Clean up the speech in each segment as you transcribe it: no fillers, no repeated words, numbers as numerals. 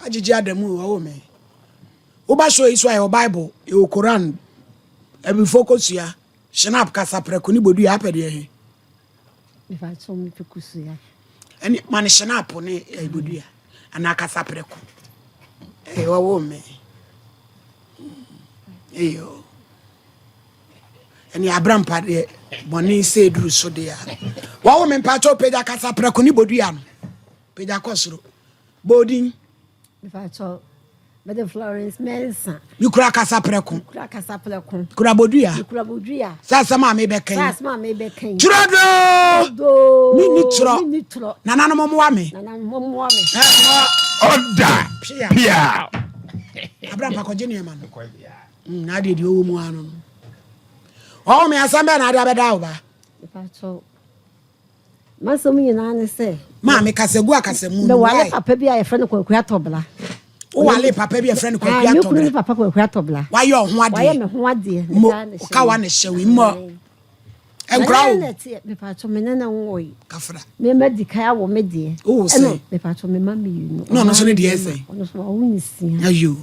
Agyegye Adamu ɔwɔ me. Woba show yi so a yɛwɔ Bible, yɛwɔ Koran, abibifo kosua, Schnapp, kasaprɛko ne bodua apɛ deɛ he? Mepakyɛw mepɛ kosua. Ɛne ma no Schnapp ne eh, bodua anaa kasaprɛko. Ɛyɛ wɔwɔ me. Eyo. Ɛne abrampa deɛ bɔne sɛ eduru so deɛ a. Wɔwɔ me mpakyɛw pagya kasaprɛko ne bodua no. Pagya kɔ soro. Bɔ odin. Mepakyɛw, mede Florence Mensah. Mekura kasaprɛko. Mekura kasaprɛko. Kura bodua. Mekura bodua. Sɛ asɛm a mebɛka yi. Sɛ asɛm a mebɛka yi. Twerɛ doo. Doo. Menni twerɛ. Menni twerɛ. Nananom mmoa me. Nananom mmoa me. Ɔda. Pia. Pia. Abrampa kɔgye nneɛma no. Mm, na adeɛ deɛ ɔwɔ mu ano no. Ɔwɔ me asɛm bɛɛ na ade abɛda wo ba. Mepakyɛw. M'asɛm nyinaa ne sɛ. Maame kasa gu akasamu no. Mewale papa bi a yɛfrɛ no Kwaku Atɔbla. Wowale papa bi a yɛfrɛ no Kwaku Atɔbla. Me kunu ne papa Kwaku Atɔbla. Wayɛ ɔho adeɛ. Wayɛ me ho adeɛ. Mo kawa ne hyɛ wi mmɔ. Nkura wo. Mepatɔ me ne ne nwoe. Kafra. Me ma di kan awo me deɛ. Wo sɛ. Mepatɔ me ma mmienu. Na ɔno nso ne deɛ sɛ. Ɔno nso wawo nsia. Ayo.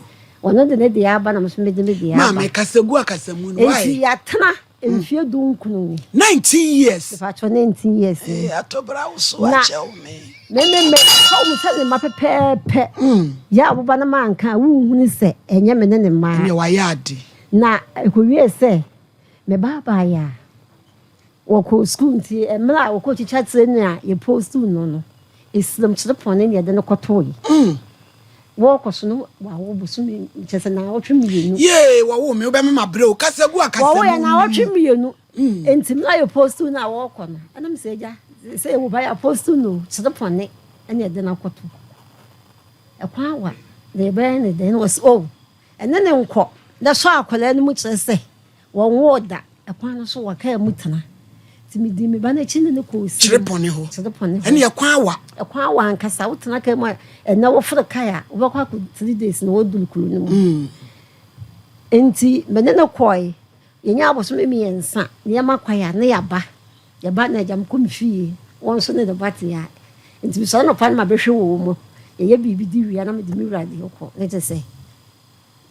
Ɔno de ne deɛ aba na mo nso me de me deɛ aba. Maame kasa gu akasamu no. Why? Enti yɛatena. Mfie dunkunu ni. 19 years. Mepakyɛw 19 years ni. Ee atɔbra wo so akyɛw me. Me me me fa wɔn sɛ ne mma pɛpɛɛpɛ. Yɛ a woba na manka a wonhunu sɛ ɛnyɛ me ne ne mma. Ɛnneɛ wayɛ ade. Na ɛkɔwiee sɛ me ba baeɛ a wɔkɔɔ sukuu nti mmerɛ a wɔkɔɔ twitwa tire no a yɛpostuu no no Esiam kyerɛpɔn ne na yɛde no kɔtoe. Wɔkɔ so no wawo bosome kyerɛ sɛ naawɔtwe mmienu. Yee wɔwo me wobɛma mabrɛ o kasa gu akasa mu. Wɔwo yɛ naawɔtwe mmienu. Nti mmerɛ a yɛpostu no a wɔkɔ no ɛna mesɛ agya sɛ yɛwɔ ba yɛapostu no kyerɛpɔn ne ɛna yɛde no akɔto. Ɛkwan awa na yɛbɛyɛ ne dɛn na wɔsɛ o ɛne ne nkɔ na sɔ akwadaa no mu kyerɛ sɛ Wɔnwoo da, ɛkwan no so wɔ kaa mu tena. Nti medii me ba no akyi ne no kɔɔ Sim. Kyerepɔne hɔ. Kyerepɔne hɔ. Ɛne ɛkwan awa. Ɛkwan awa ankasa. Wotena kaa mu a, ɛnɛ woforo kae a, wobɛkɔ akɔ 3 days na woaduru kuro no mu. Nti me ne no kɔe. Yɛnyaa abosome mmiɛnsa, nneɛma kwae a, na yɛaba. Yɛba na agya mekɔ me fie, wɔn nso ne ne ba te a. Nti mesɔre anɔpa no mabɛhwɛ wɔn mu. Yɛyɛ biribi di wie a na mede me wura deɛ kɔ. Ne kyerɛ sɛ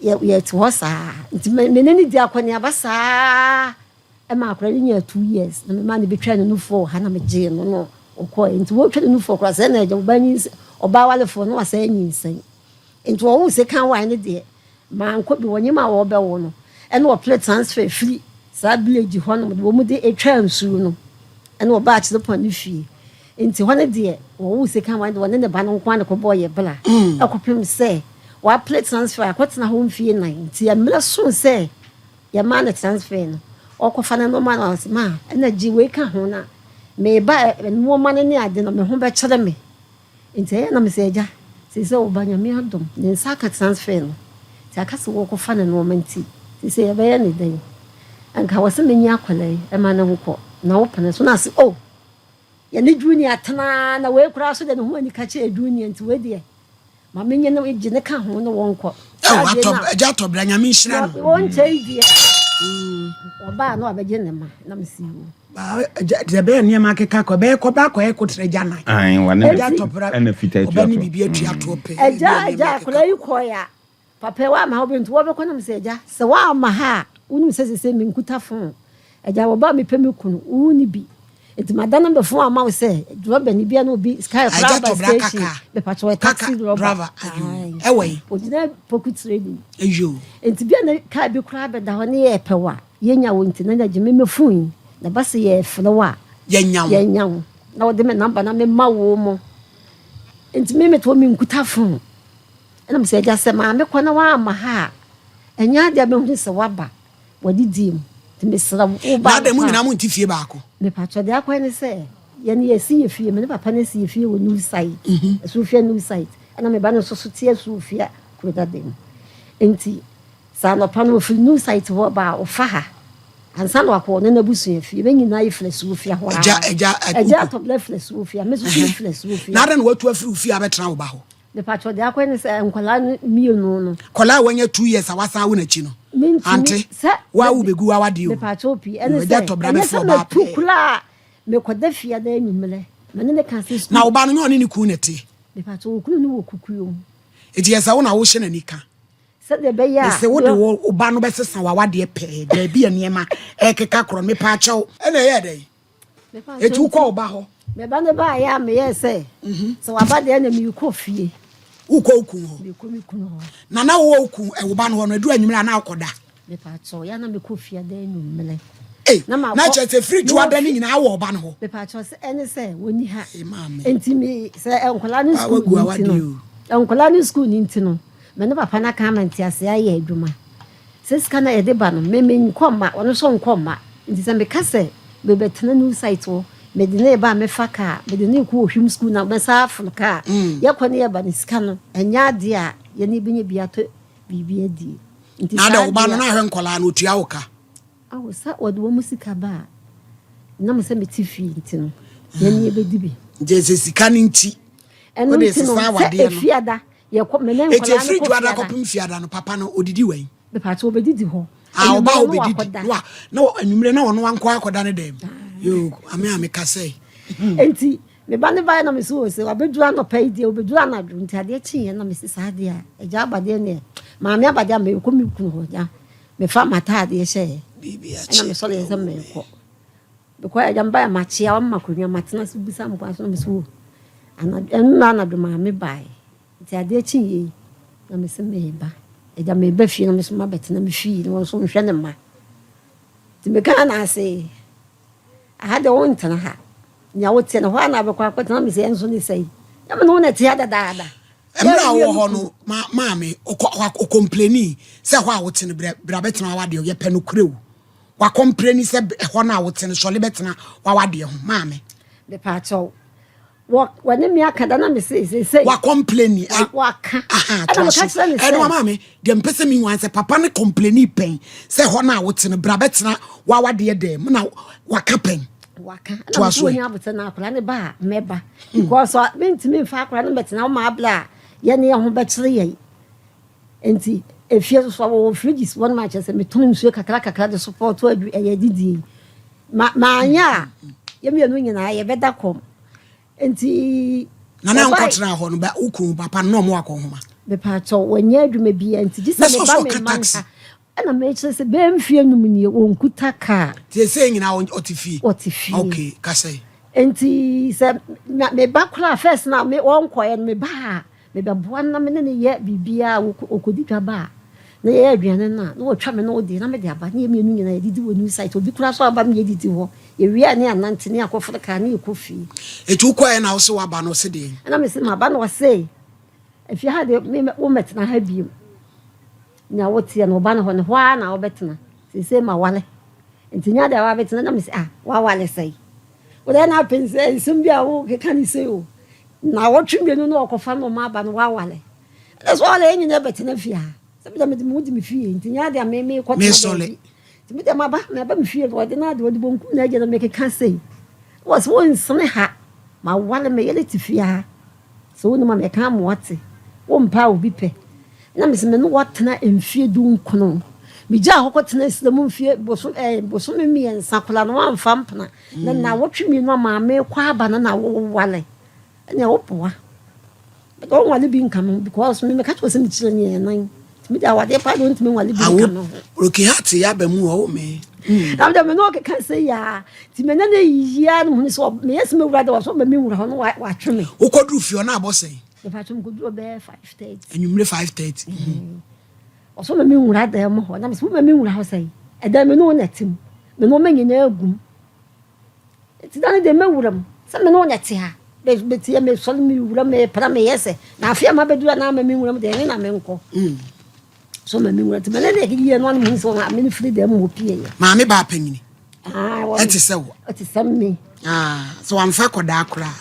Yɛ yɛte hɔ saa nti me me ne no di akɔneaba saa ɛma akwadaa no nyaa 2 years na me maa no bɛtwa ne nufoɔ wɔ ha na megyee no no ɔkɔɛ nti wɔtwa ne nufoɔ koraa sɛ na agya ɔbaa nyinsɛn ɔbaa walefoɔ no wasɛ nyinsɛn nti wɔwo second one no deɛ mankɔ bi wɔnyem a wɔbɛwo no ɛna wɔpere transfer firi saa village hɔ nom de wɔn de atwa nsuo no ɛna ɔbaa kyerɛpɔn ne fie nti hɔ no deɛ wɔwo second one deɛ wɔne ne ba no nko ara na kɔbɔɔ yɛ bla ɛkɔpem sɛ Wapere transfer akɔtena hɔ mfie nan nti mmerɛ soo sɛ yɛmaa no transfer no ɔkɔfa ne nnoɔma no ɔse ma ɛna gye wei ka ho na meba nnoɔma no ne ade no me ho bɛkyere me nti ɛyɛ na mesɛ agya seisei wo ba Nyame adom ne nsa aka transfer no nti aka sɛ wɔkɔfa ne nnoɔma nti seisei yɛbɛyɛ ne dɛn nka wɔse menye akwadaa yi ɛma no nkɔ na wopene so na ase oh yɛne Junior tena na wei koraa so deɛ ne ho anika kyɛɛ Junior nti wei deɛ Ma menye no gye ne ka ho ne wɔn nkɔ. Ɛwɔ atɔ agya atɔ bra Nyame nhyira no. Wɔn nkyɛn deɛ ɔbaa no abɛgye ne ma na mesi wo. Deɛ ɛbɛyɛ nneɛma akeka kɔ ɛbɛyɛ kɔ ba akɔyɛ kotere agya nan. Agya atɔ bra ɔbɛ ne biribi atua toɔ pɛ. Agya agya akwadaa yi kɔɔ ya papa yi wama ha obi nti wɔbɛkɔ nam sɛ agya sɛ wama ha a wonim sɛ sɛ sɛ menkuta fon agya wɔba mepɛ me kunu wo ne bi Nti madane me phone ama wo sɛ drɔba ni bia na obi sky koraa ba station mepakyɛ ɔyɛ taxi drɔba ɛwɔ yi ogyina Poku Trading eyo nti bia na car bi koraa bɛda hɔ ne yɛ pɛ wa yɛnya wo nti na gye me me phone yi na ba sɛ yɛ frɛ wo a yɛnya wo yɛnya wo na wɔde me number na me ma wo mo nti me metoɔ me nkuta phone ɛna me sɛ agya sɛ maame kɔ na wamma ha a ɛnyɛ adeɛ a mɛhunu sɛ waba Wɔdidii mu. Nti mesrɛ wo, wo ba Na adɛn, mo anɔpa a. nyinaa monte fie baako? Mepakyɛ, deɛ akɔyɛ ne sɛ, yɛn yɛasi yɛ fie, me ne papa no asi yɛ fie wɔ new site, Asuofia new site, ɛna me ba no nso so te Asuofia kuro dada mu. Nti sɛ anɔpa no ɔfiri new site hɔ ba a, ɔfa ha ansa na wakɔ ɔne n'abusua fie. Yɛn nyinaa yɛfiri Asuofia hɔ ara. Agya, agya, Agya Atɔbla firi Asuofia, me nso so mefiri Asuofia. Na adɛn na watu afiri wo fie abɛtena wo ba hɔ? Mepakyɛw deɛ akɔyɛ ne sɛ nkwadaa no mmienu no. Akwadaa a wanya 2 years a wasan awo n'akyi no. Mentumi Ante sɛ. Wa wo begu w'awadeɛ o. Mepakyɛw pii ɛne sɛ ɛnyɛ sɛ matu koraa mekɔda fie ada anwummerɛ me ne ne ka sɛ sukuu. Na wo ba no nyɛ ɔne ne kunu na ɛte. Mepakyɛw okunu no wɔ kukuo mu. Eti yɛ sɛ wo na wohyɛ n'ani ka. Sɛdeɛ ɛbɛyɛ a. Mese wode wo ba no bɛsesa w'awadeɛ pɛɛ baabi a nneɛma ɛrekeka korɔ no mepaakyɛw. Ɛna ɛyɛɛ dɛn? Eti wokɔ wo ba hɔ? Me ba no baeɛ a meyɛɛ sɛ sɛ waba deɛ na merekɔ fie. Wokɔ wo kun hɔ? Mekɔ me kunu hɔ. Na na wowɔ wo kun wo ba no hɔ no ɛduru anwummerɛ a na wokɔda? Mepaakyɛw, yɛ a na mekɔ fie ada anwummerɛ. Ei, na kyerɛ sɛ firi dwoada no nyinaa wɔ ɔba no hɔ? Mepaakyɛw sɛ ɛne sɛ wɔnni ha. Nti me sɛ nkwadaa no sukuu no nti no, nkwadaa no sukuu no nti no, me ne papa no aka ama nteaseɛ ayɛ adwuma. Sɛ sika no a yɛde ba no, me menkɔ mma, ɔno nso ɔnkɔ mma. Nti sɛ meka sɛ mebɛtena new site hɔ, mede no reba a mɛfa kaa, mede no rekɔ Ohwim sukuu no a mɛsan aforo kaa. Yɛkɔ ne yɛba no, sika no, ɛnyɛ adeɛ a yɛne bɛnya bi atɔ biribi adie. Nti Na saa adɛn, wo ba adeɛ no, a. na ahwɛ nkwadaa no, ɔtua wo ka? Ao, sɛ wɔde wɔn sika ba a, ɛnam sɛ mete fie nti no, yɛne yɛbɛdi bi. Nti sɛ sika no nti, Ɛno wode nti no, sesa sɛ awadeɛ no. efiada, yɛkɔ, me ne Eti nkwadaa no efiri kɔ dwoada fiada. kɔpem fiada no, papa no, odidi wɛn? Mepatwa obedidi hɔ. Ah, ɔba Anwummerɛ no obedidi. wakɔda. Na wa, na anwummerɛ na ɔno ankɔ akɔda ne dɛm. Yoo, ame a meka sɛ. Enti, me ba no baeɛ na mese o sɛ wabɛduru anɔpa yi deɛ ɔbɛduru anadwo nti adeɛ kyeeɛ na mese saa deɛ a agya aba deɛ neɛ maame aba deɛ a merekɔ me kunu hɔ gya mefa m'ataadeɛ hyɛeɛ ɛna mesɔreɛ sɛ merekɔ mekɔɛ agya mebaeɛ makyea wama akonnwa matena ase bisa me kwan so na mese o anadwo ɛnna anadwo maame baeɛ Nti adeɛ kyeeɛ yi na mese mereba. Agya mereba fie na me nso mabɛtena me fie na wɔn nso nhwɛ ne mma. Nti mekaa no ase, aha deɛ wontena ha. Nea woteɛ no hɔ ara na wobɛkɔ akɔtena. Mese ɛnso ne sɛi. Nyɛ me ne wo na ɛte ha dadaada. Mmerɛ a wowɔ hɔ no, ma maame ɔkɔmpleni sɛ hɔ a wote no brɛ bra bɛtena w'awadeɛ yɛpɛ nokorɛ o. Wakɔmpleni sɛ ɛhɔ no a wote no sɔle bɛtena w'awadeɛ ho maame. Mepaakyɛw, Wɔ wɔne me aka da na me se seesei. Wa complaini. Wa waka. Aha Ɛna toa meka so. kyerɛ ne Ɛno sɛ. ama me deɛ mpɛ sɛ mehu ansɛ papa no complaini pɛn sɛ hɔ no a wote no bra bɛtena w'awadeɛ dɛm mu na waka pɛn. Waka. Ɛna Toa me se so ɛ. wɔnya abotɛ na akwadaa no ba a mɛba. Because uh, mentumi mfa akwadaa no mbɛtena wo ma abla a yɛne yɛn ho bɛkyere yɛn. Nti efie nso so wɔwɔ fridges wɔ no ma kyerɛ sɛ metɔn nsuo kakra kakra de support adu ɛyɛ adidie yi. Ma maanyɛ a yɛn mmienu nyinaa yɛbɛda kɔm. Nti Na na wɔbae nkɔtena hɔ no ba wo kunu papa no na ɔmo akɔ nhoma. mepaakyɛw wɔnyɛ adwuma biara nti gye Na sɛ sɛ meba ɔsɛ me ɔka mma taxi. ha. Ɛna mekyerɛ sɛ bɛyɛ mfeɛ num nie wɔnkuta kaa. Nti ɛsɛ nyinaa ɔte fie. Ɔte fie. Okay, kasa yi. Nti sɛ meba koraa first na me wɔnkɔɛ no meba a Mebɛboa no na me ne no yɛ biribiara a, ɔkɔdi dwa ba a, na yɛyɛ aduane no a, na watwa me ne wo deɛ na mede aba, na yɛn mmienu nyinaa yɛdidi wɔ new site, obi koraa nso aba ma yɛdidi hɔ, yɛwie a na yɛanante na yɛakɔforo kaa na yɛkɔ fie. Enti wokɔeɛ na wose woaba no ɔse deɛn? Ɛna mese maba na ɔse, afie ha deɛ me wommɛtena ha bio, nea woteɛ no wo ba no hɔ no hɔ ara na wobɛtena, seesei maware nti nyɛ adeɛ a woabɛtena, na mese ah woaware sɛn? Wodɛ na apɛ nsɛm bi a wokeka ne sei o. Naawɔtwe mmienu na ɔkɔfa nnoɔma aba no wawale. Ɛna so wawale yɛn nyinaa bɛtena fie ha. Sɛ mede mede me ho di me fie nti nyɛ adeɛ a me mekɔtena baabi. Nti mede maba maba me fie no ɔde no ade ɔde bonkum na agya na mekeka sei. Wɔ sɛ wonsene ha mawale me yere te fie ha. Sɛ wonim a meka ama wate. Wompɛ a obi pɛ. Na mese me ne watena mfie dunkono. Megyaa hɔ kɔtena sida mu mfie bosom ɛɛ bosome mmiɛnsa koraa no wamfa mpena. Na nnawɔtwe mmienu a maame rekɔ aba no na wowale. Ɛnea woboa. But ɔnwale bi nka me ho because me meka kyerɛ sɛ mekyerɛ ne yɛn nan. Nti me de awadeɛ paa de ɔntumi nwale bi nka me ho. Broken heart yɛ aba mu ɔwo me. Na me de me ne ɔkeka sɛ yaa. Nti me ne ne yiyi a no mu sɛ meyɛ sɛ mewura de wɔ so ma me nwura hɔ no watwe me. Wokɔduru fie ɔno abɔ sɛn? Mepatwo mekɔduru bɛyɛ 5:30. Anwummere 5:30. Ɔsɛ ma me nwura dan mu hɔ na mesɛ woma me nwura hɔ sɛn? Ɛdan me ne wo na ɛte mu. Me nneɛma nyinaa gu mu. Nti da no deɛ mɛwura mu. Sɛ me ne wo na ɛte ha. Bɛtiɛ mesɔre mewura mepra meyɛ sɛ. Na afei a mabɛduru a na ama me nwura mu deɛ ɛhe na menkɔ. So ma me nwura nti me ne ne yie no ano mu sɛ ɔma me firi dɛm mu pie yɛ. Maame baa panyini. Ɛte sɛ wo. Ɛte sɛ me. Sɛ wamfa akɔdaa koraa.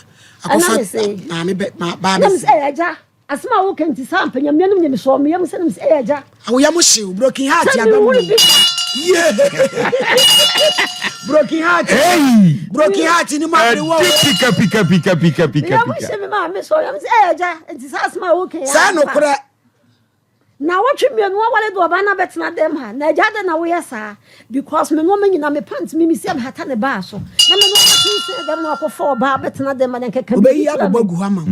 Akɔfa maame bɛ baa bɛ. Ɛna me sɛ ɛyɛ agya. Asɛm a woka nti saa ampa Nyame anom nye me sɔɔ me yam sɛ na mese ɛyɛ agya. Awo yam hyew broken heart Sɛ aba mu. menhunu bi da. Yeah. Broken heart. Hey! Broken heart ni mu aberewa o. Ɛdi pika pika pika pika Me pika yam pika. hye me maa me sɔɔ yam sɛ ɛyɛ agya nti saa asɛm a woka yi Sɛ ampa. nokorɛ. Naawɔtwe mmienu aware de ɔbaa no abɛtena dɛm ha. Na agya adɛn na woyɛ saa? Because me nnoɔma nyinaa, me pant me mesi a mehata ne baa so. Na me nnoɔma sensɛn dɛm na wakɔfa ɔbaa abɛtena dɛm ha na nkɛka Ɔbɛyi biribi kyerɛ abobɔ me. agu hɔ ama wo.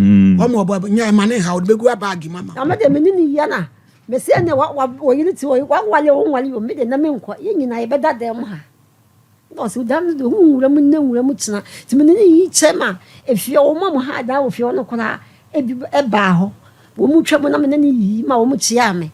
Ɔma ɔbɔ nyɛ ɛma ne nha, ɔde bɛgu abaage mu ama Na wo. me deɛ me ne no yɛ na mese ɛnneɛ wa wa wo yere te hɔ yi, waware o wonware o, me deɛ na menkɔ. Yɛn nyinaa yɛbɛda dɛm ha. Na ɔse dan no deɛ ɔhu nwura mu nnɛ nwura mu kyena nti mene no yi kyɛ ma efie wɔn a wɔha dan wɔ fie hɔ no koraa ebi baa hɔ wɔn mu twa mu na mene no yiyi ma wɔn kyeaa me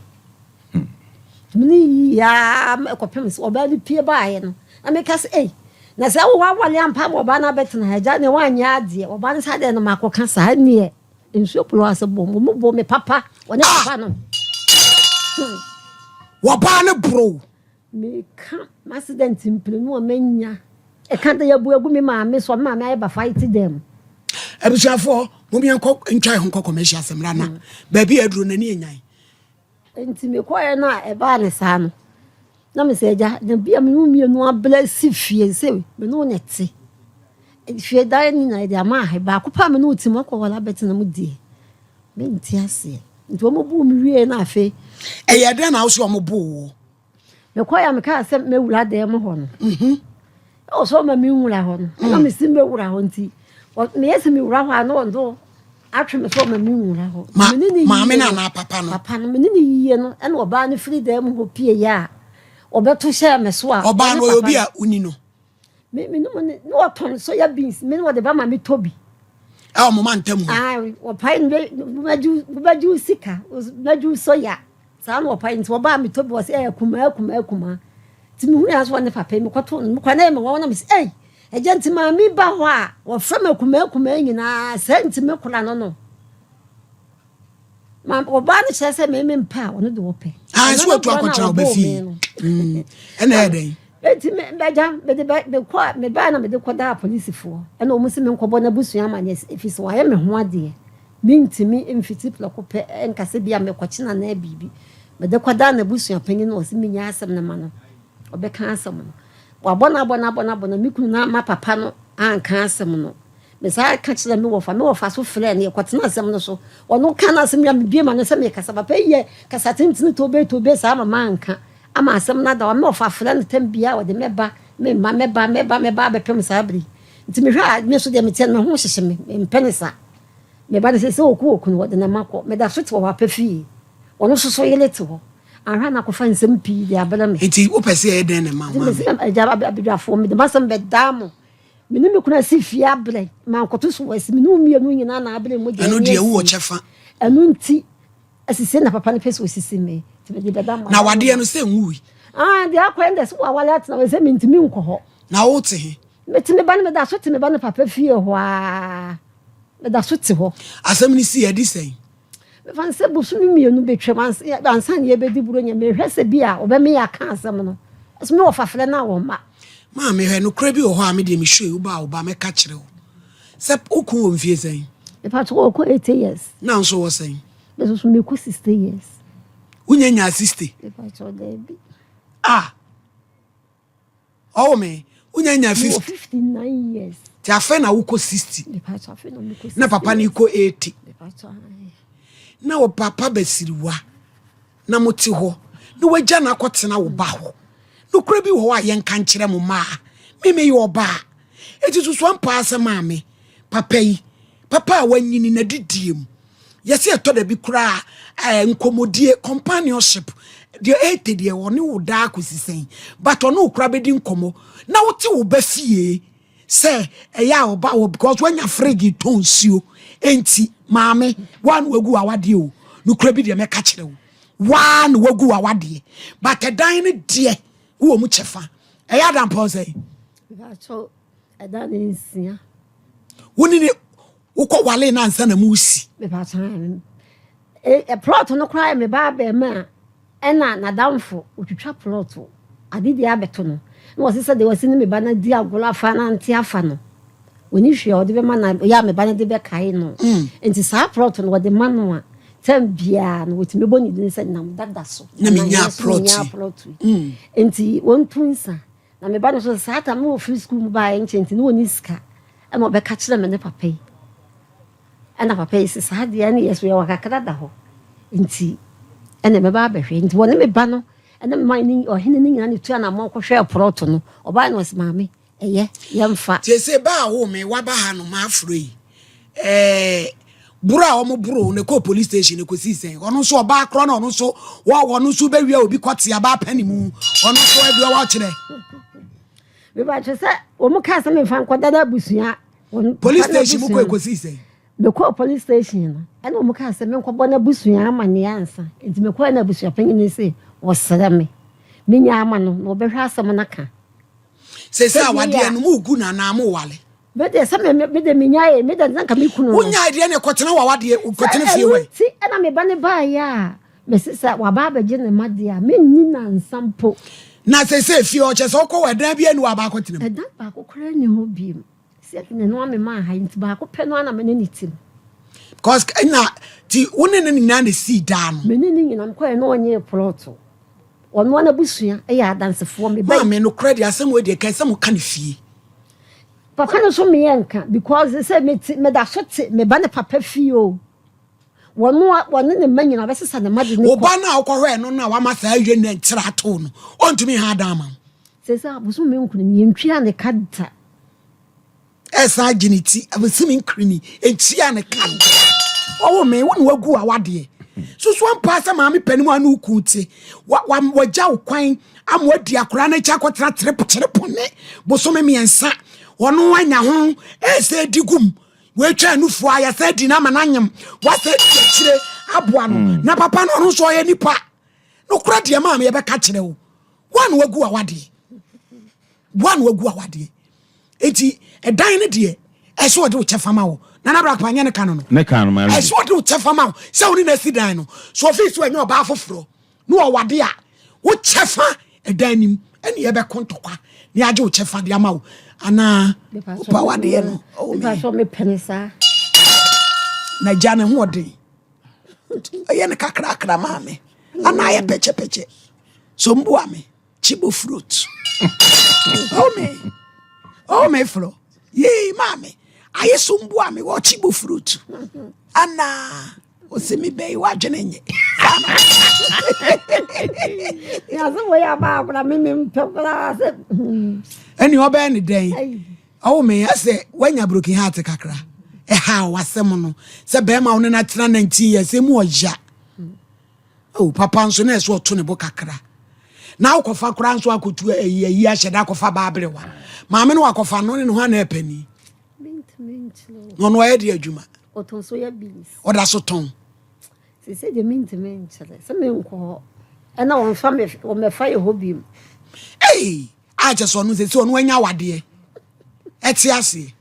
nti mene yiyi aa ɛkɔpem sɛ ɔbaa no pie baeɛ no na meka sɛ ei na sɛ wowɔ awale ampa ma ɔbaa no abɛtena ha agya ne woanyɛ adeɛ ɔbaa no sɛ adeɛ no makɔka saa neɛ nsuo polo ase bɔ mu bɔ me papa wɔne papa no Wɔbaa no boro. Meka m'accident mprenu a manya. Ɛka dɛ yɛabu agu me maame so a me maame ayɛ bafae te dɛm. Abusuafoɔ, mom yɛnkɔ ntwa yɛn ho nkɔ commercial sɛ mmra na baabi a aduro n'ani anyan. Nti mekɔɛ no a ɛbaa ne saa no, na mesɛ agya, na bi a me ne wo mmienu abrɛ si fie sɛ me ne wo na ɛte. Fie dan no nyinaa yɛde ama ahe, baako pɛ a me ne wo te mu akɔ wala bɛtena mu deɛ, mente aseɛ. Nti wɔn buu me wie na afei. Ɛyɛ dɛn na wo sɛ wɔn buu wo? Mekɔɛ a mekaa sɛ mɛwura dan mu hɔ no. Mhm. Ɛwɔ sɛ ɔma menwura hɔ no. Ɛna mm. mesi mɛwura hɔ nti meyɛ sɛ mewura hɔ a na ɔno atwe me sɛ ɔma menwura hɔ. Maame no anaa papa no? Papa no mene ne yie no ɛna ɔbaa no firi dan mu hɔ pie yɛ a ɔbɛto hyɛɛ me so a. Ɔbaa no ɔyɛ obi a woni no? Me me nom ne na wɔtɔn soya beans me na wɔde ba ma me tɔ bi. Ɛwɔ mo ma ntam hɔ. Ah wɔpae no bɛgye bɛgye wo sika bɛgye wo soya saa na wɔpae nti wɔbaa me tɔ bi wɔsɛ ɛyɛ kumaa kumaa kumaa nti mehu yɛ so wɔne papa yi mekɔto no mekɔ na ɛyɛ me wɔn na me sɛ ei ɛgya nti maame ba hɔ a wɔfrɛ me kumaa kumaa nyinaa sɛ nti me kora no no. Ma ɔbaa no kyerɛ sɛ me me mpɛ a ɔno de ɔpɛ. Ah, nso watu akɔtena ɔba fie. Mm, ɛna ɛyɛ dɛn? Eti me bɛgya mede bɛ mekɔ me baa na mede kɔdaa apolisifoɔ ɛna wɔn si me nkɔbɔ n'abusua amaneɛ efi sɛ wayɛ me ho adeɛ mentumi mfiti prɛko pɛ nkasa bi a mekɔkye no anaa biribi mede kɔdaa n'abusua panyin na ɔsi menya asɛm no ma no ɔbɛka asɛm no wabɔ no abɔ no abɔ no abɔ no me kunu na ma papa no anka asɛm no Mesan ka kyerɛɛ me wɔfa. Me wɔfa nso frɛɛ no, yɛkɔtenaa asɛm no so. Ɔno kaa n'asɛm wie a, mebue m'ano sɛ merekasa. Papa yi yɛ kasa tentene toobee-toobee saa ma manka ama asɛm no ada hɔ. Me wɔfa frɛ no tam biara, ɔde mɛba, memma, mɛba, mɛba, mɛba abɛpem saa bere yi. Nti mehwɛ a, me nso deɛ meteɛ no, me ho hyehye me, mempɛ no saa. Me ba no seesei ɔkɔ okunu, ɔde ne mma kɔ. Meda so te wɔ papa fie. Ɔno nso so yere te hɔ. Anhwɛ a na akɔfa nsɛm pii de abrɛ me. Nti wopɛ sɛ yɛyɛ dɛn na ɛma wo Nti maame? mese agya abadwafoɔ, mede m'asɛm bɛdaa mo. Me ne me kunu asi fie abrɛ, mankoto so asi, me ne wo mmienu nyinaa na abrɛ mogya Ɛno ani deɛ wowɔ asi. kyɛfa. Ɛno nti, asisie na papa no pɛ sɛ osisi me, nti mede bɛda mo Na ano. wadeɛ no sɛ nwui. Ah, deɛ akɔ ɛndɛ sɛ wawale atena hɔ sɛ mentumi nkɔ hɔ. Na wote he? Mete me ba no, meda so te me ba no papa fie hɔ aa. Meda so te hɔ. Asɛm no sii adi sɛn? Mefa no sɛ bosome mmienu bɛtwam ansa na yɛbɛdi Buronya. Mehwɛ sɛ bi a wɔbɛma yɛaka asɛm no. Ɛso me wɔfa frɛ no a wɔmma. Maame hwɛ, nokorɛ bi wɔ hɔ a me deɛ mehwɛ yi, wo ba a wo ba mɛka kyerɛ wo sɛ wo kun wɔ mfie sɛn? Mepa kyɛw ɔkɔ 80 years. Na wo nso wɔ sɛn? Me nso so mekɔ 60 years. Wonya nyaa 60? Mepa kyɛw daabi. Ah! Ɔwɔ me, wonya nya 50. 59 years. Ti afei na wokɔ 60. Na papa no kɔ 80. Na wo papa basiriwa na mote hɔ na wagya no akɔtena wo ba hɔ. Nokorɛ bi wɔ hɔ a yɛnka nkyerɛ mo mmaa. Me meyɛ ɔbaa. Eti susu ampa sɛ maame papa yi papa a wanyini n'adidie mu yɛsɛ ɛtɔ da bi koraa ɛɛ nkɔmmɔdie companionship deɛ ɛɛte deɛ ɔne wo daa kɔsi sɛn but ɔne wo koraa bɛdi nkɔmmɔ na wote wo ba fie sɛ ɛyɛ a ɔba wɔ because wanya fridge tɔ nsuo enti maame waa na wagu awadeɛ o nokora bi deɛ mɛka kyerɛ wo waa na wagu awadeɛ but ɛdan no deɛ wowɔ mu kyɛfa ɛyɛ adampɔn sɛn ɛda ne nsia wo ne ne wokɔ wale no ansa na mu si. E, plot no koraa yɛ me ba abɛɛma a ɛna n'adamfo otwitwa plot ade deɛ abɛto no na wɔse sɛ deɛ wɔsi ne me ba no adi agorɔ afa na ante afa no wɔni hwee a ɔde bɛma na yɛ a me ba no de bɛkae no mm. nti saa plot no wɔde ma no a tɛm biara no wɔtumi bɔ ne din sɛ nam dada so na menya plot yi mm. nti wɔntu nsa Na me ba no nso saa tam no wɔfiri sukuu mu baeɛ nkyɛ nti ne wɔnni sika ɛna ɔbɛka kyerɛ me ne papa yi ɛna papa yi sɛ saa deɛ ɛne yɛ so yɛwɔ kakra da hɔ nti. Ɛna mɛba abɛhwɛ. Nti wɔne me ba no ɛne me man ne ɔhene no nyinaa na etu anammɔn kɔhwɛɛ prɔto no. Ɔbaeɛ na ɔse maame ɛyɛ yɛmfa. Seesei ba a woo me waba ha no mafrɛ yi ɛɛ boro a wɔn boro no kɔɔ police station no kɔsii sɛn ɔno nso ɔbaa korɔ na ɔno nso wɔ ɔno nso bɛwia obi kɔte abaa pɛ ne mu ɔno nso ɛdeɛ ɔwɔ kyerɛ. Mebatwe sɛ wɔn kaa sɛ memfa nkɔda no abusua. Police station mu kɔ ekosii sɛn? Mekɔɔ police station no ɛna wɔn kaa sɛ menkɔbɔ n'abusua amaneɛ ansa nti mekɔɛ na abusua panyin no se wɔsrɛ me menya ama no na wɔbɛhwɛ asɛm no aka. Sese awadeɛ no mo gu no anaa mo wale? Me deɛ sɛ me me deɛ menyae me deɛ nka me kunu no. Wonyae deɛ na ɛkɔtena w'awadeɛ kɔtena fie wɛ. Ɛno nti ɛna me ba no baeɛ a mese sɛ waba abɛgye ne ma deɛ a menni nansa mpo. Na sese fie hɔ kyɛ sɛ wokɔ wɔ ɛdan bi ani wɔ abaako tena mu. Ɛdan baako koraa nni hɔ bio. Sɛ ne no ame maa ha nti baako pɛ no ara na me ne ne te mu. Because ɛna ti wo ne ne nyinaa na esii daa no. Me ne ne nyinaa mekɔɛ na ɔnyee plɔto. Ɔno ara n'abusua yɛ adansefoɔ me ba yi. Maame nokorɛ deɛ asɛm wei deɛ kɛn sɛ mo ka ne fie. Papa no nso meyɛ nka because sɛ me te me da so te me ba ne papa fie o. Wɔn a wɔne ne mma nyinaa bɛsesa ne mma de ne kɔ. Wo ba no a wokɔhwɛɛ no no a wama saa awie nnɛ nkyerɛ ato no ɔntumi nha adan ama wo. Sɛ sɛ abosom me nkunu ni yɛntwia ne ka da. Ɛsan agye ne ti abosom nkunu ni ntua ne ka da. Ɔwɔ me wo na wagu awadeɛ. Susu ampa sɛ maame panin a ne wo kun te wagya wo kwan ama wadi akwadaa no akyi akɔtena kyerepone bosome mmiɛnsa ɔno anya ho ɛsɛ di gum Woatwa nufoɔ a yɛsɛ di no ama no anyem woasɛ di akyire aboa no mm. na papa no ɔno nso ɔyɛ nipa nokorɛ deɛ maa me yɛbɛka kyerɛ wo woa na wagu awadeɛ woa na wagu awadeɛ enti ɛdan no deɛ ɛsɛ ɔde wo kyɛfa ma wo nana brakpa nyɛ ne ka no no ɛsɛ ɔde wo kyɛfa ma wo sɛ wo ne no asi dan no so ɔfii so ɛnyɛ ɔbaa foforɔ ne ɔwade a, wo kyɛfa ɛda anim ɛne yɛbɛko ntɔkwa ne agye wo kyɛfa de ama wo anaa wopa wadeɛ no na gya ne ho ɔden ɔyɛ no kakrakra maa me anaa yɛ pɛkyɛpɛkyɛ so mboa me chibo fruit oh me oh me flo yee maa me ayɛ so mboa me wɔ chibo fruit anaa Ɔsɛ mi bɛyi w'adwene nye. Yàtò wɔ yà bá akora mi mi mpɛ koraa sɛ. Ɛni ɔbɛyɛ ne dɛn? Ɔwɔ mi ɛsɛ wanya broken heart kakra. Ɛha w'asɛm no sɛ bɛrima wo ne no atena 19 years emu ɔya. Oh papa nso na ɛsɛ ɔto ne bo kakra. Na wokɔfa koraa nso akɔtu ayi ayi ahyɛ da akɔfa baaberewa. Maame no wakɔfa no ne ne ho ana ɛpɛni. Na ɔno ɔyɛ de adwuma. Ɔtɔn soya beans. Ɔda so tɔn. Sese deɛ mentumi nkyerɛ sɛ menkɔ hɔ ɛna wɔmfa me wɔmmɛfa yɛ hɔ biom. Ei a kyɛ sɛ ɔno sɛ sɛ ɔno anya awadeɛ ɛte aseɛ.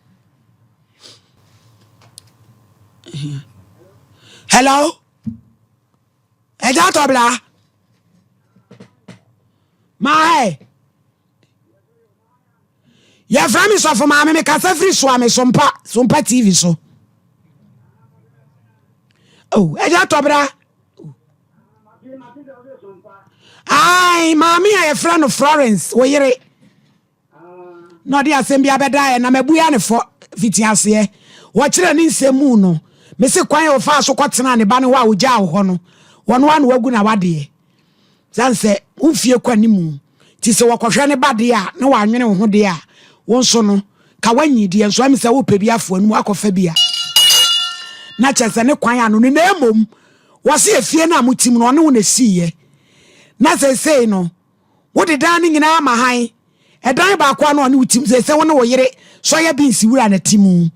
Hello ɛgya tɔbla maaɛ. Yɛfrɛ me sɔfo maame mekasa firi soa me sompa sompa tv so oh ɛgya tɔbra ai maame a yɛfrɛ no Florence wo yere na ɔde asɛm bi abɛda ɛ na mabua ne fɔ fiti aseɛ wɔkyerɛ ne nsɛm mu no mese kwan a ɔfaa so kɔtena ne ba no hɔ a ɔgyaa wo hɔ no wɔno a na wagu na wadeɛ Sane sɛ wo mfie kɔ anim nti sɛ wɔkɔhwɛ ne ba deɛ a na wɔanwene wo ho deɛ a, wo nso no, ka woanyi deɛ nso ɛme sɛ wopɛ bi afoa no mu akɔfa bi a na kyerɛ sɛ ne kwan ano no na mmom wɔse efie no a motim no ɔne wo na esiiɛ na seesei no wode dan no nyinaa ma han ɛdan baako a na ɔne wo tim seesei wo ne wo yere sɔyɛ beans wura na ti mu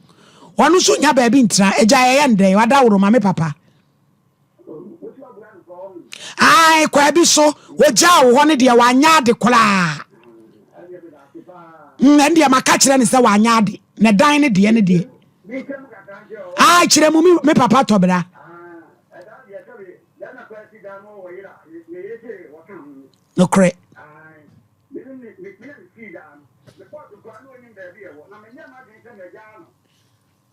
ɔno nso nya baabi ntena agya ɛyɛ ndɛn wadaworo ma me papa Ae, kwaa bi so ogyaa wo hɔ no deɛ wanyɛ ade koraa. Mm, ɛn deɛ maka kyerɛ no sɛ wanyɛ ade. Na dan no deɛ no deɛ. Ae, kyerɛ mu me papa tɔbra. Nokorɛ.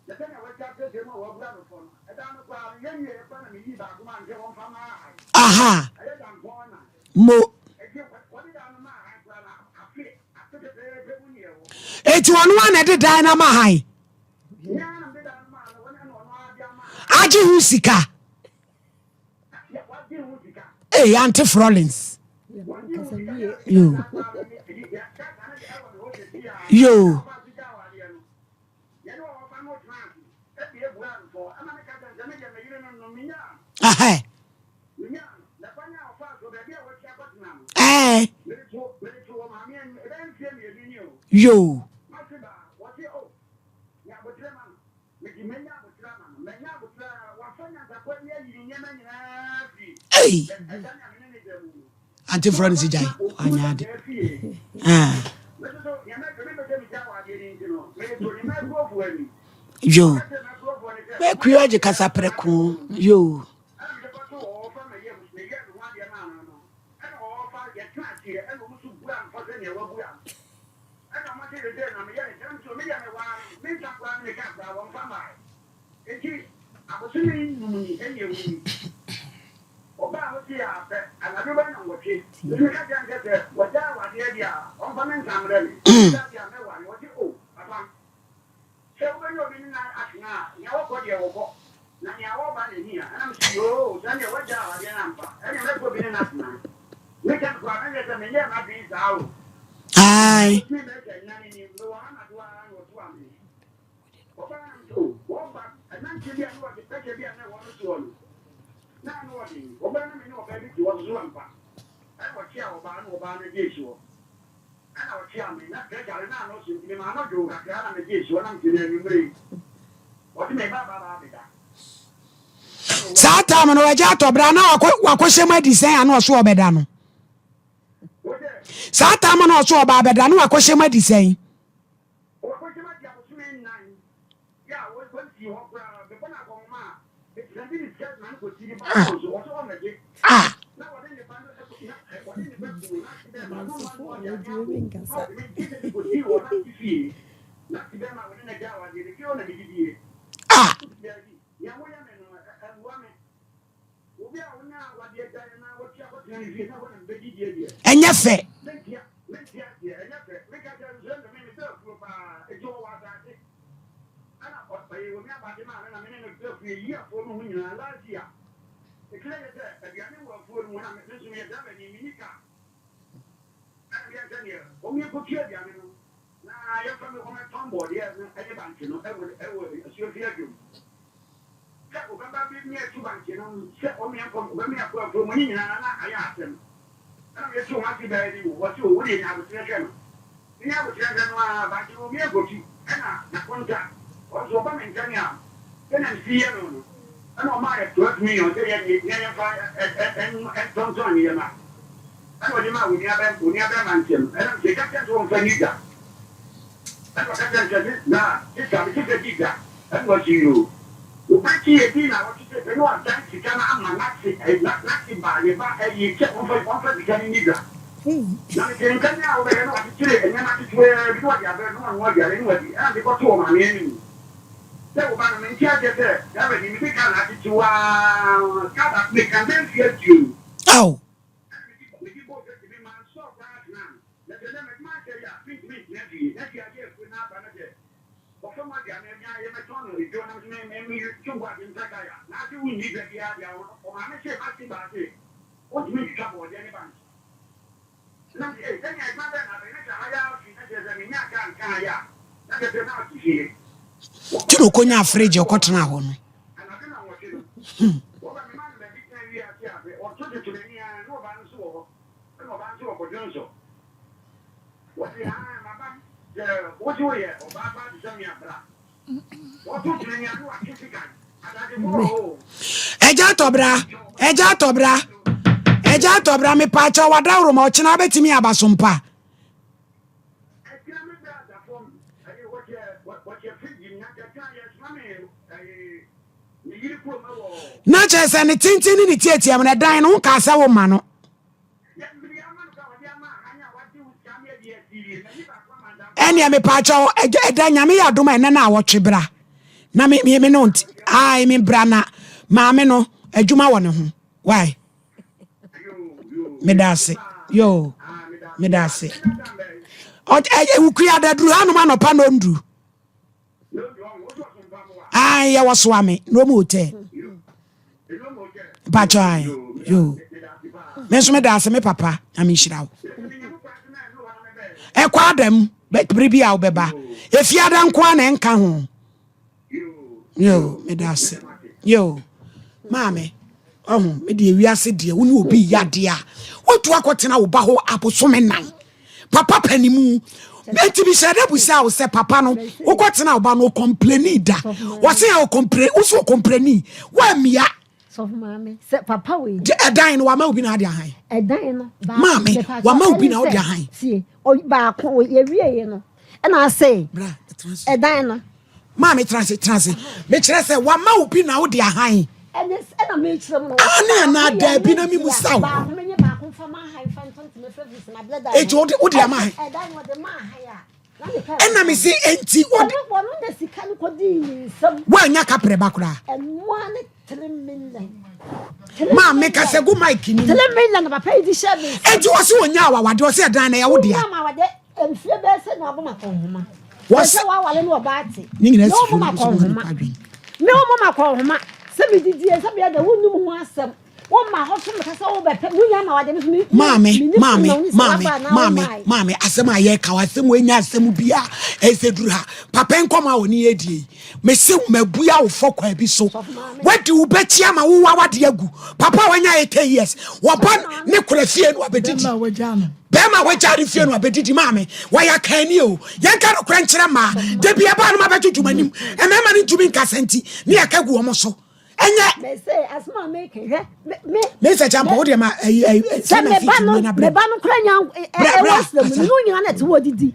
Na sɛnea wɔasi akyerɛkyerɛ mu a wɔabua no fɔ no, ɛda no koraa no, yɛn wiei koraa na miyii baako maa no sɛ wɔmfa mma Ahae. Aha. Ɛyɛ dampɔn na. Mo. Enti wɔde dan no maa Ahae koraa no, afe, afe pɛpɛɛpɛ mu ne ɛwɔ. Enti ɔno ara na ɛde dan no ama Ahae. Me ara na mede dan no maa no, wɔn ɛna ɔno ara de ama Ahae. Agye ho sika. Ee, Auntie Florence. Yo. Yo. Aha. Ɛɛ. Yo. Ei! Ante frɔ no si gyae wanyɛ ade. Ah. Yo. Mɛkua agye kasa prɛko. Yo. Ɛna ɔmo se sesei na meyɛ ne dɛm so medeɛ mewaa no me nsa koraa ne me car koraa wɔnfa mmae nti abosome num ni ɛna ewu yi ɔbaa hɔ sei ara pɛ anadwo bɛyɛ nɔnwɔtwe nti meka kyerɛ no sɛ sɛ wagyae awadeɛ deɛ a ɔmfa me nsa mmerɛ me ɔgyae deɛ a mɛware ɔse oh papa Sɛ wobɛnya obi ne no atena a, nea wɔkɔ deɛ wɔkɔ, na nea wɔba na ɛhia. Ɛna mese, Yoo, sɛ ɛnneɛ woagyaa awadeɛ no ampa, ɛnneɛ mɛpɛ obi ne no atena. Meka no koraa, na nyɛ sɛ menyɛɛ m'adwene saa o. Ae. Ɔtumi bɛyɛ sɛ nna no ni, mewɔ ha anadwo ara na ɔto amene. Ɔbaa na mese, O, wɔba, ɛnanteɛ bi a na wɔde pɛkyɛ bi a na ɛwɔ no soɔ no, na ano ɔden. Ɔbaa na me ne ɔbaa bi te hɔ so so ampa. Ɛna ɔkyeaa ɔbaa na ɔbaa no gyee soɔ. Ɛna ɔkyeaa me, na pressure no na ano so nti memaa no dwoo kakra na megyee soɔ na mete no anwummere yi ɔse meba aba aba abɛda. Saa time no wagya atɔ bra na wakɔhyɛ mu adi sɛn ano ɔso ɔbɛda no. Saa time no ɔso ɔba abɛda no wakɔhyɛ mu adi sɛn. Wɔakɔhyɛ mu adi abosome nnan yɛ a wɔnsii hɔ koraa. Mebɔ no akɔnhoma a, mesɛnde ne sika ma no kɔsi ne ba phone so, ɔse ɔmmɛgye. Ah! Na wɔde ne ba no na wɔde ne ba kuu n'ase bɛrima na ɔma no ɔde ade abom na ɔde me gye de kɔsii wɔ n'ase fie. N'ase bɛrima a wɔne no agya awadeɛ no, fie hɔ na medidie. Ah! Daabi, nea woyɛ me no, ɛmmoa me. Ɛnyɛ fɛ. Na yɛmfa me wɔmɛtɔn bɔɔdeɛ no ne bankye no wɔ asuafie adwom. Sɛ wobɛba bi me atu bankye no sɛ wɔmeɛ nkɔ wɔbɛme akɔ afuo mu ne nyinaa na ayɛ asɛm. Ɛna me to m'ase baa bi mu wɔse o wodeɛ nya aboterɛ hwɛ no. Menya aboterɛ hwɛ no aa bankye no wɔmeɛ nkɔtu ɛna nakonta ɔno nso ɔba me nkyɛne a sɛnea mesi yɛ no no ɛna ɔmaa yɛ 12 million sɛ yɛnye na yɛmfa ntɔntɔn nneɛma. Ɛnna ɔde maa onua bɛ onua bɛrima nsam. Ɛnna mise, Ka kyerɛ no sɛ ɔmfa nni dwa. Ɛnna ɔka kyerɛɛ me sɛ, Me na, sista, mese sɛ di dwa. Ɛnna ɔse, Yoo. Wobɛkye yɛ bi nnawɔtwe sɛ pɛ na wadan sika no ama n'ase ɛ na n'ase ba ne ba ayi sɛ ɔmfa ɔmfa sika no nni dwa. Na mete nka nea wobɛyɛ na wakyekyere nneɛma ketewaa bi na ɔde abrɛ no na wanoa aduane na wadi. Ɛnna mede kɔtoo ɔmaame anim sɛ wo ba no, mente aseɛ sɛ driver ni, mede kaa na akyekye wo ara, kaa baako meka bɛyɛ mfeɛ aduonu. Ao! Nti na ɔkɔnyaa fridge ɔkɔtenaa hɔ no. Hmm. Ɛgya atɔbra, ɛgya atɔbra, ɛgya atɔbra, mepaakyɛ wadaworo ma ɔkyena wobɛtumi aba so mpa. Na kyerɛ sɛ ne tenten ne ne tiatia mu no ɛdan no wonkaa sɛ woma no. Ɛneɛ mepaakyɛw ɛda nyame yɛ adom a ɛnɛ no a wɔtwe bra na me me me no nti ai me bra na maame no adwuma wɔ ne ho why meda ase yo meda ase wukua da duru hanom anɔpa na ɔnduru ai yɛwɔ soa me na ɔmu hotel. Mpakyɛ ae. Yo. Me nso meda ase me papa. Nyame nhyira wo. Ɛkɔ adam bere bi a wobɛba. Efiada nko ara na ɛnka ho. Yo, meda ase. Yo. Maame, ɔho, me deɛ wiase deɛ wo ne obi yɛ adeɛ a, wotu akɔtena wo ba hɔ abosome nan. Papa panimu. Enti bi hyɛ da busa wo sɛ papa no wokɔtena wo ba no ɔkɔmpleni da. Wɔse a ɔkɔmpleni, wo so ɔkɔmpleni. Woammia. Sɔfo maame, sɛ papa wei. Gye ɛdan no wama obi na ade ahan. Ɛdan no. Maame, wama obi na ɔde ahan. Tie, baako yɛwie yɛ no, ɛna ase. Bra, tena ase. Ɛdan no. Maame tena ase, tena ase. Mekyerɛ sɛ wama obi na ɔde ahan. Ɛne ɛna mekyerɛ mu no. Ane anaa daabi na mi mu saw. Baako menye baako nfa ma ahan fa ntɔ ntoma fira firi sima blɛ da. Eti wode wode ama ahan. Ɛdan no ɔde ma ahan a. Ɛna me se enti wode. Wɔn na sika no kɔdii ne nsam. Woanya kaprɛ ba koraa. Ɛnoa ne 3 million. Maame kasa gu mic ni mu. 3 million na papa yi di hyɛ me nsam. Enti wɔse wɔnya awawadeɛ ɔse ɛdan na ɛyɛ wo dea. Wonya amawadeɛ mfie bɛyɛ sɛ na wabɔ ma kɔnhoma. Wɔse sɛ wawale ne ɔbaa te. Ne nyinaa si fie no so ma nipa adwene. Me wo mama kɔnhoma sɛ medidie sɛ bɛyɛ dɛ wonnim ho asɛm. Maame, maame, maame, maame, maame, asɛm a yɛka wɔ asɛm wɔ enya asɛm bi a ɛsɛ duru ha. Papa nkɔmɔ a wɔne yɛ die yi, mese mabua wo fɔ kwa bi so. Wadi wo bɛkyi ama wo wa wade agu. Papa a wanya 80 years, wɔba ne kora fie no abɛdidi. Bɛrima wagya ne fie no abɛdidi maame, wɔyɛ akanni o. Yɛnka nokorɛ nkyerɛ mmaa. Da bi ɛbaa no ma bɛdwodwo m'anim. Mmarima no ntumi nkasa nti, ne yɛka gu wɔn so. Ɛnyɛ. Mese asɛm a meka hwɛ me. Mese kyampa wo deɛ ma ɛyi ɛyi sɛ me ba no me ba no kura nya ɛwɔ sɛ mu ne nyina na ɛte wɔ didi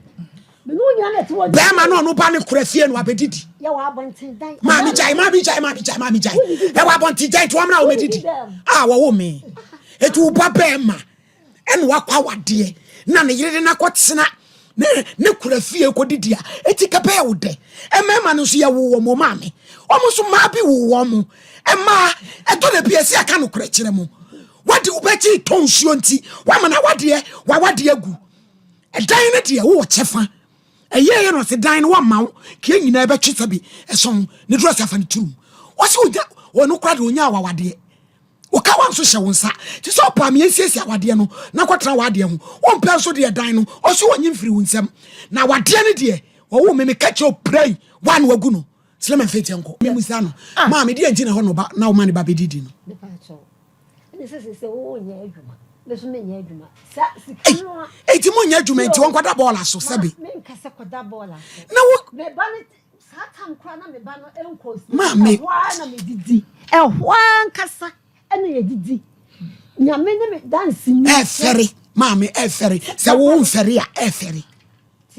me ne nyina na ɛte wɔ didi. Bɛrima no ɔno ba ne kura fie no abɛdidi. Yɛ wɔ abɔnten dan. Maame gyae maame gyae maame gyae maame gyae ɛwɔ abɔnten gyae nti wɔn na wɔn adidi a wɔwɔ me eti wo ba bɛrima. ɛna wakɔ awadeɛ na ne yere de no akɔtena ne ne kura fie kɔdidi a eti kɛpɛɛ wo dɛ mmarima no nso yɛwo wɔn mo maame wɔn nso mmaa bi wo wɔn mo mmaa ɛdɔ na bi ɛsi aka no korɛ kyerɛ mo wadi wobɛkyi tɔ nsuo nti wama na wadeɛ wawadeɛ agu ɛdan no deɛ wowɔ kyɛfa ɛyɛ yɛ no ɔse dan no wama wo kee nyinaa ɛbɛtwe sɛ bi ɛsɔn ne duro sɛ afa ne turum wɔsi ogya wɔn kora deɛ onya awawadeɛ Wo kawa nso hyɛ wo nsa. Te sɛ ɔpɛ a me nsiesie awadeɛ no na kɔtena w'adeɛ ho. Wompɛ nso deɛ dan no, ɔse ɔnye mfiri wo nsam. Na awadeɛ no deɛ, ɔwoo me meka kyerɛ wo prɛi, woa na wagu no. Slim and Faith yɛnkɔ. Me musa no, maame deɛ nti na ɛhɔ na ɔba na woma ne ba bɛdidi no? Ei, enti monyɛ adwuma nti ɔnkɔda bɔɔla so sɛbe. Na wo. Saa tam koraa na me ba no nkɔ sukuu. Maame. Ɛhɔ ara na medidi. Ɛhɔ ara ankasa na yɛdidi. Nyame ne me danseni. Ɛfɛre maame ɛfɛre sɛ wo mfɛre a ɛfɛre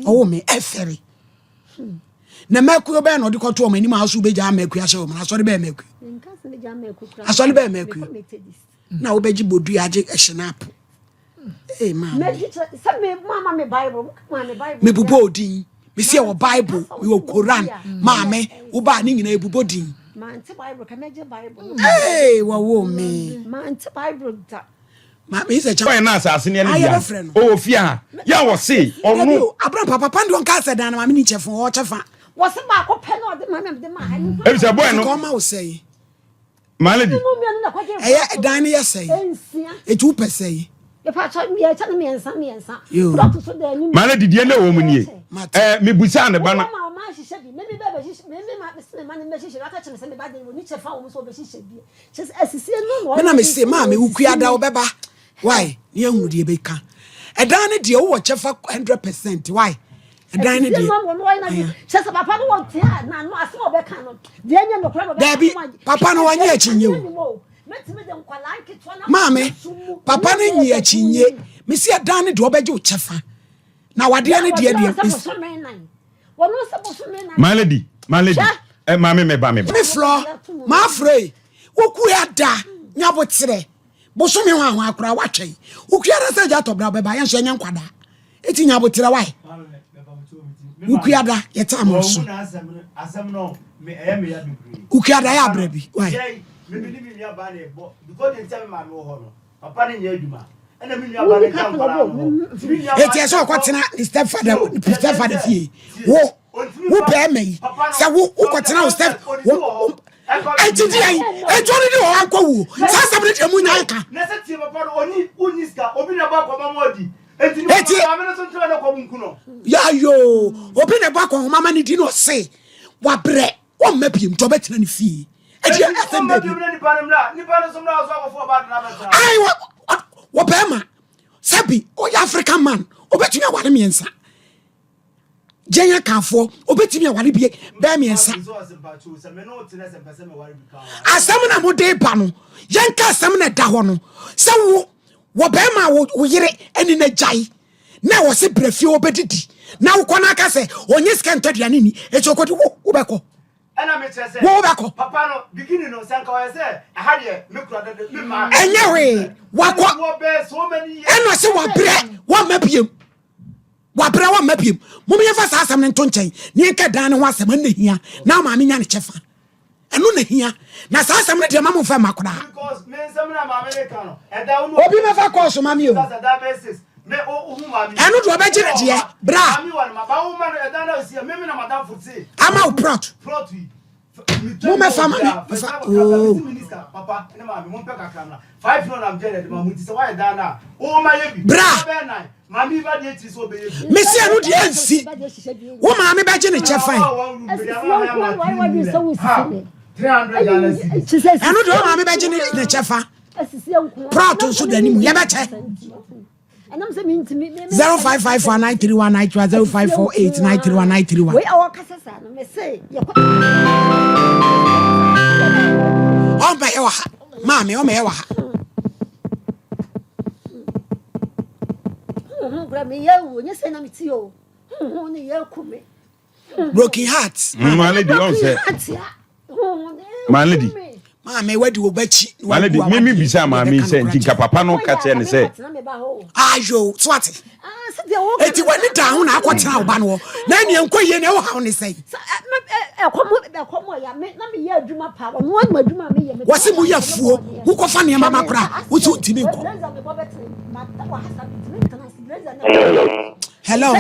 ɔwɔ me ɛfɛre hmm. na mɛkuo bɛyɛ na ɔde kɔto ɔmo anim a ɔso bɛgya mɛkuo ahyɛ ɔmo asɔre bɛyɛ mɛkuo asɔre bɛyɛ mɛkuo na wobɛgye bodua agye ɛhyɛ n'apo. Ee maame. Mebobɔ odin. Mesi ɛwɔ Bible, mewɔ Koran. Maame, wo ba ne nyinaa ebobɔ din. Ee, wɔwo me. Maame sɛ kyɛ. Ɔyɛ na asase ne ɛne Ayɛ dea. bɛfrɛ no. Ɔwɔ fie ha. Yɛ a wɔse Dabi ɔno. o, Abraham papa papa deɛ ɔnka sɛ dan no maame ne nkyɛ fo, ɔwɔ kyɛfa. Wɔse baako pɛ na ɔde ma me de ma ha. Ebisɛ boy Nti no. ka ɔma wo sɛe. Malady. Ɛyɛ ɛdan no yɛ sɛe. Eti wopɛ sɛe. Malady deɛ na ɛwɔ mu nie. Ɛɛ mebusaa ne ba no. Me na mese maame wokua da wobɛba why ne yɛhunu deɛ ɛbɛka ɛdan no deɛ wowɔ kyɛfa 100 percent why ɛdan no deɛ daabi papa no wɔnyɛ akyinnye o maame papa no nyi akyinnye mesi ɛdan no deɛ ɔbɛgye wo kyɛfa na wadeɛ no deɛ deɛ My lady, my lady, eh, maame meba meba. Me flɔ, maafrɛ yi, wokua da, nyaboterɛ. Bosome ho ahoa koraa woatwɛn. Wokua da sɛ agya tɔ bra wobɛba yɛn nso yɛnyɛ nkwadaa. Eti nya aboterɛ wae. Wokua da yɛtaa mo aso. Wokua da yɛ abrɛ bi wae. Eti ɛsɛ ɔkɔtena ne stepfather stepfather fie. Wo wo bɛrima yi sɛ wo wokɔtena wo step wo. Enti deɛn? Enti ɔno de ɔwɔ ankɔ wuo. Saa asɛm no deɛ mo nya nka. Enti yayoo obi na ɛbɔ akɔnhoma ma ne di na ɔse wabrɛ ɔmma biem nti ɔbɛtena ne fie. Enti asɛm bɛɛ bi. Ayi wɔ bɛrima sɛbi ɔyɛ African man ɔbɛtumi aware mmiɛnsa. Yɛn Akanfoɔ, obetumi aware bie bɛyɛ mmiɛnsa. Asɛm na mode ba no, yɛnka asɛm na ɛda hɔ no sɛ wo wɔ bɛrima a wo yere ɛne no agyae na ɛwɔ se brɛ fie wɔbɛdidi na wokɔ no aka sɛ ɔnyɛ sika ntɔ aduane ni ɛti ɔkɔdi wo wobɛkɔ wo wobɛkɔ ɛnyɛ hwee wakɔ ɛna sɛ wabrɛ wamma biem Wabrɛ wamma biem. Mom yɛmfa saa asɛm no nto nkyɛn na yɛnka dan no ho asɛm. Ɛno na hia na maame nya ne kyɛfa. Ɛno na hia. Na saa asɛm no deɛ ma momfa mma koraa. Obi mɛfa kɔɔso ma me o. Ɛno deɛ ɔbɛgye ne deɛ bra. Ama wo prɔt. Mo mɛfa ma me mɛfa ooo. Bra mesi ɛno deɛ ɛnsi wo maame bɛgye ne kyɛ fan ɛno deɛ wo maame bɛgye ne kyɛ fa prɔt nso da anim yɛbɛkyɛ. 0554 931 931 0548 931 931. Ɔmma yɛ wɔ ha maame ɔmma yɛ wɔ ha. Broken heart. Maame di ɔn sɛ. Maame di. Maame wadi wo bɛkyi. Maame di mímí bisa maame sɛ nti nka papa no ka kyerɛ ne sɛ. Ayo so ate. Eti wani da ho na akɔtena wo ba no hɔ na nea nkɔ yie na ɛwɔ ha ne sɛn. Wɔsi mu yɛ fuo wokɔfa nneɛma ma koraa wosi ntumi nkɔ. Hello.